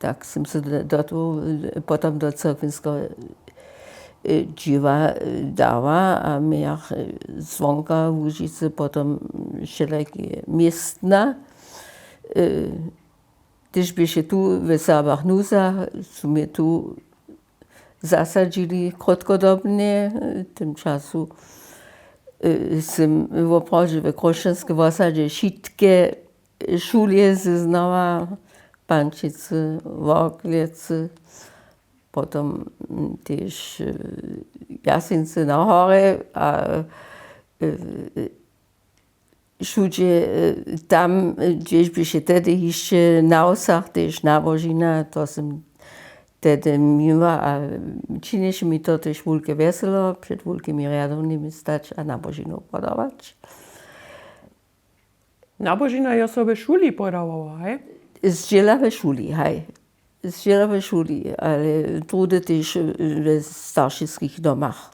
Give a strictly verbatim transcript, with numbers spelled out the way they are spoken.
Tak sym se do, do, potom do cyrkwinskeho dźěła dała a mějach zwonka Łužicy potom wšelake městna. Hdyž běše tu w Serbach nuza, su mě tu zasadźili krótkodobnje. W tym času sym woprawdźe w chróšćanskej wosadźe wšitke šulje zeznała, Pančicy, Worklecy, potom tež Jaseńcy na horje a wšudźe tam, hdźež běše tehdy hišće na wsach tež nabožina, to sym tehdy měła a činješe mi to tež wulke wjeselo před wulkimi rjadownymi stać a nabožinu podawać. Nabožina jo so w šuli podawała, haj? Zdźěla w šuli, haj. Zdźěla w šuli, ale druhdy tež w staršiskich domach.